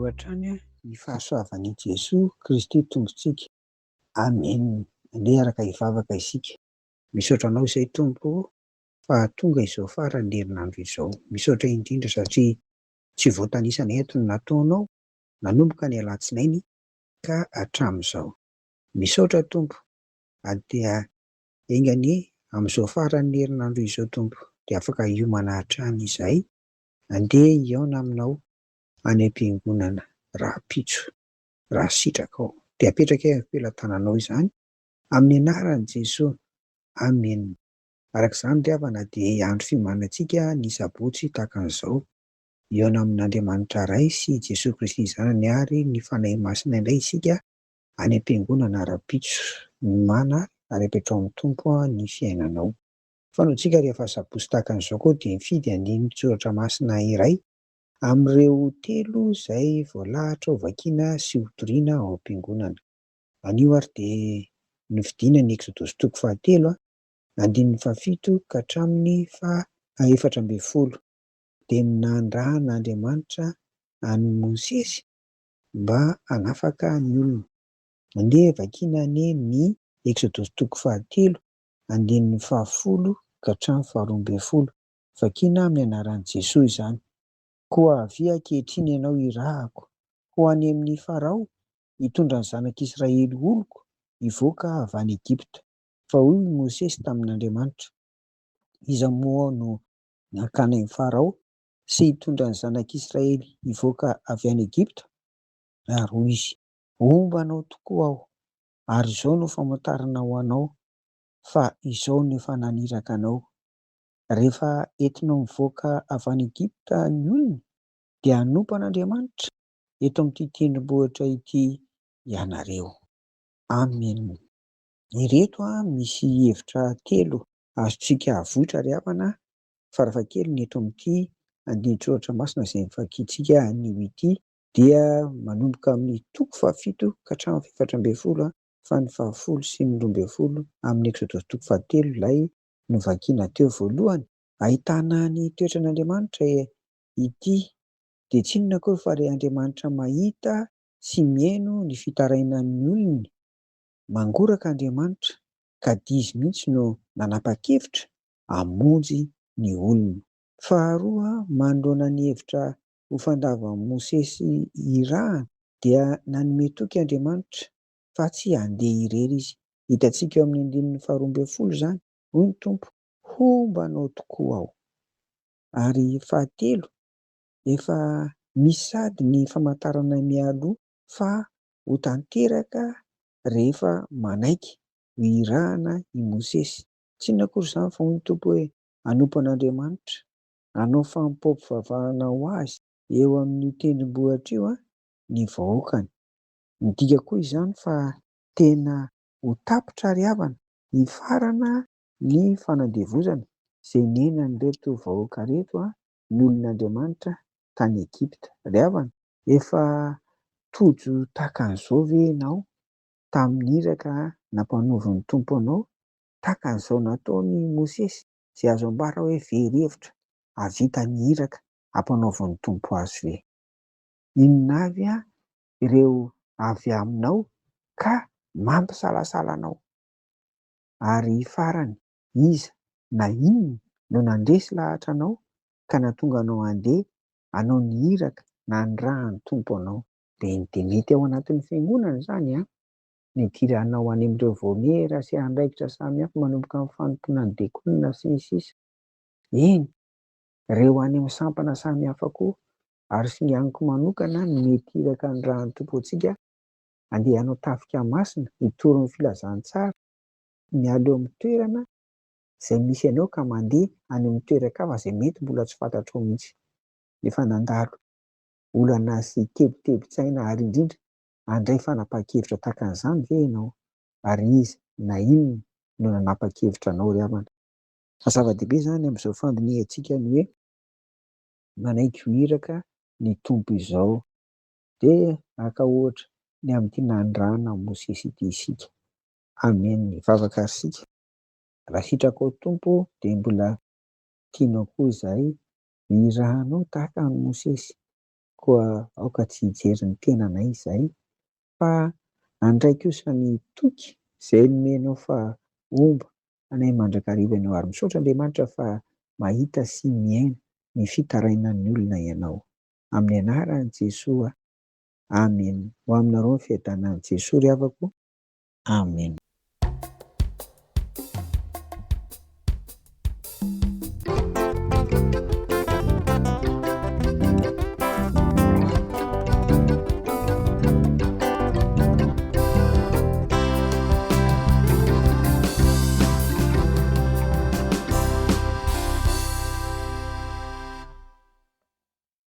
hatrany ny fahasoavan'i Jesoa Kristy Tompontsika. Amen. Andeha hiaraka hivavaka isika. Misaotra Anao izay Tompo ô fa tonga izao faran'ny herinandro izao. Misaotra indrindra satria tsy voatanisana eto ny nataonao nanomboka ny alatsinainy ka hatramin'izao. Misaotra Tompo ary dia enga anie amin'izao faran'ny herinandro izao Tompo dia afaka hiomana hatrany izahay andeha hihaona aminao any am-piangonana rahampitso raha sitrakao. Dia apetrakay am-pelatananao izany amin'ny anaran'i Jesoa. Amen. Araka izany ry havana dia andro fiomanantsika ny sabotsy tahaka an'izao. Hihaona amin'Andriamanitra Ray sy Jesoa Kristy Zanany ary ny Fanahy Masina indray isika any am-piangonana rahampitso. Miomàna ary apetraho amin'ny Tompo ny fiainanao. Fanaontsika rehefa sabotsy tahaka an'izao koa dia mifidy andinin-tsoratra masina iray amin'ireo telo izay voalahatra hovakiana sy hotoriana ao am-piangonana. Anio ary dia nofidiana ny Eksodosy toko fahatelo, andininy fahafito ka hatramin'ny faha 14. Dia nandrahan'Andriamanitra an'i Mosesy mba hanafaka ny olony. Andeha vakiana anie ny Eksodosy toko fahatelo, andininy fahafolo ka hatramin'ny faharoambinifolo. Vakiana amin'ny anaran'i Jesoa izany. Koa avia ankehitriny ianao hirahako ho any amin'i Farao hitondra ny zanak'Israely oloko hivoaka avy any Egypta. Fa hoy i Mosesy tamin'Andriamanitra, Iza moa aho no nankany amin'i Farao sy hitondra ny zanak'Israely hivoaka avy any Egypta? Ary hoy izy, Homba anao tokoa aho, ary izao no famantarana ho anao fa izao no efa naniraka anao, Rehefa entinao mivoaka avy any Egypta ny olona, dia hanompo an'Andriamanitra eto amin'ity tendrombohitra ity ianareo. Amen. Ireto misy hevitra telo azontsika avoitra ry havana, farafahakeliny eto amin'ity andinin-tsoratra masina izay novakintsika anio ity, dia manomboka amin'ny toko fahafito ka hatramin'ny faha-14, fa ny fahafolo sy ny 12 amin'ny Eksodosy toko fahatelo ilay novakiana teo voalohany. Ahitana ny toetran'Andriamanitra ity dia tsy inona akory fa ilay Andriamanitra mahita sy mihaino ny fitarainan'ny olony. Mangoraka Andriamanitra ka dia Izy mihitsy no nanapa-kevitra hamonjy ny olony. Faharoa, manoloana ny hevitra ho fandavan'i Mosesy irahana dia nanome toky Andriamanitra fa tsy handeha irery izy. Hitantsika eo amin'ny andininy faharoambinifolo izany, hoy ny Tompo, Homba anao tokoa Aho. Ary fahatelo, efa misy sady ny famantarana mialoha fa ho tanteraka rehefa manaiky ho irahana i Mosesy. Tsy inona akory izany fa hoy ny Tompo hoe, Hanompo an'Andriamanitra, hanao fanompoam-pivavahana ho Azy eo amin'io tendrombohitra io ny vahoakany. Midika koa izany fa tena ho tapitra ry havana, hifarana ny fanandevozana izay niainan'ireto vahoaka ireto, ny olon'Andriamanitra tany Egypta. Ry havana, efa tojo tahaka an'izao ve ianao tamin'ny iraka nampanaovin'ny Tompo anao, tahaka an'izao nataon'i Mosesy, izay azo ambara hoe very hevitra hahavita ny iraka ampanaovin'ny Tompo azy ve? Inona avy ireo avy aminao ka mampisalasala anao? Ary farany, iza na inona no nandresy lahatra anao ka nahatonga anao handeha hanao ny iraka nanirahan'ny Tompo anao? Dia ny dia mety ao anatin'ny fiangonana izany an, ny hidiranao any amin'ireo vaomiera sy andraikitra samihafa manomboka amin'ny fanompoana ny diakonina sy ny sisa. Eny, ireo any amin'ny sampana samihafa koa, ary singaniko manokana ny mety iraka anirahan'ny Tompo antsika handeha hanao tafika masina hitory ny filazantsara, miala eo amin'ny toerana izay misy anao ka mandeha any amin'ny toeran-kafa izay mety mbola tsy fantatrao mihitsy. Efa nandalo olana sy tebitebin-tsaina ary indrindra handray fanapahan-kevitra tahaka an'izany ve ianao? Ary iza na inona no nanapa-kevitra anao ry havana? Fa zava-dehibe izany amin'izao fandinihantsika ny hoe manaiky ho iraka ny Tompo izao. Dia haka ohatra ny amin'ity nanirahana an'i Mosesy ity isika. Amen. Hivavaka ary isika. Raha sitrakao Tompo dia mbola tianao koa izahay hirahanao tahaka an'i Mosesy. Koa aoka tsy hijery ny tenanay izahay fa handray kosa ny toky izay nomenao fa homba anay mandrakariva ianao. Ary misaotra Andriamanitra fa mahita sy mihaino ny fitarainan'ny olona ianao. Amin'ny anaran'i Jesoa. Amen. Ho aminareo ny fiadanan'i Jesoa ry havako. Amen.